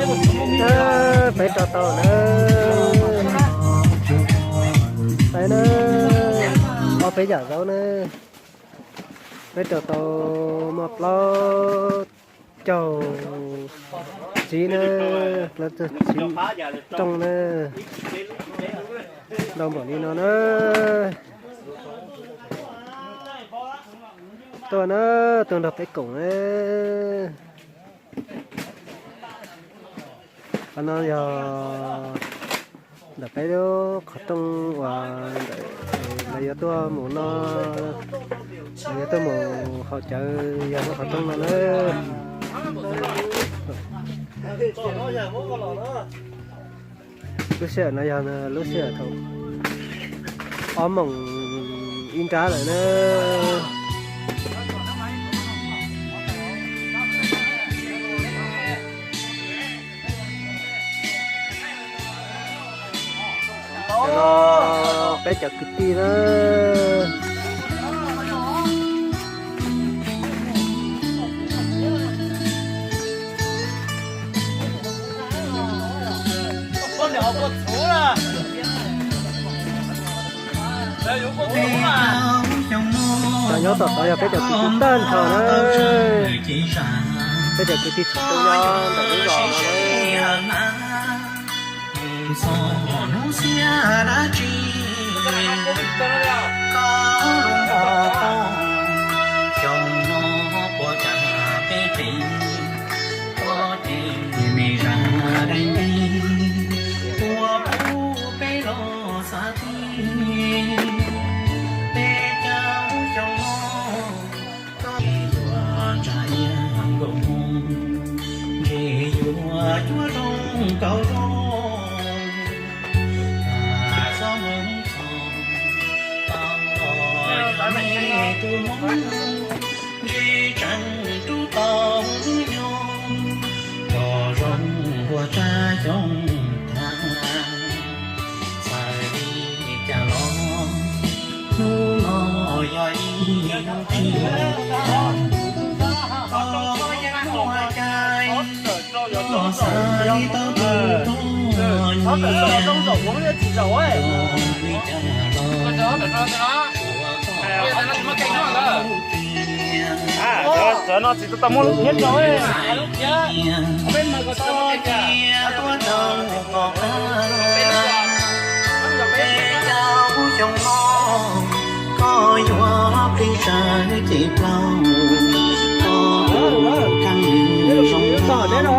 Peb rau tau na, peb na, ob peb yam zaub na, peb rau tau muaj plaub caug tsib na, plaub caug tsib rooj na, ntau npaum li no na. Tuaj na, tuaj nrog peb koom na. Qhov no yog ntawm peb lub qhov rooj uas ntawm lawv yuav tuaj mus no, lawv yuav tuaj mus haus cawv yog lub qhov rooj no na. Lub sij hawm no yog lub sij hawm thaum ob moos ib nrab lawm na. Cov no peb cov kwv tij na. Cov nyob tom tod yog peb cov kwv tij tag nrho na. Peb cov kwv tij tsis tau nyob ntawm lub zos no na. Mus txog hnub xiab dab tsi, koj lub npog pog, xyoo no puas kam peb qiv, koj ces me zaj dab tsi, ua pub peb los xav tib, peb caug xyoo no. Koj yuav tsa iab nkaus hmo, ntshe yuav cuab zoo nkaus zoo. Txhob mus txog tau los yog nej tus hmoob, ntshe tseem rub tau hnub nyoog, los zoo ua tsab xyoo tag. Txawm li cas los hnub no yog ib hnub tsis, koj yeej muaj cai, koj xav li tau tus rog nyiam. Li cas los Cov no tsis tau muaj lub thiab rau. Txhob cia tuaj rau kom qab, peb caug xyoo no, koj yuav plig tsawv ces plaub, koj tus kheej zoo no.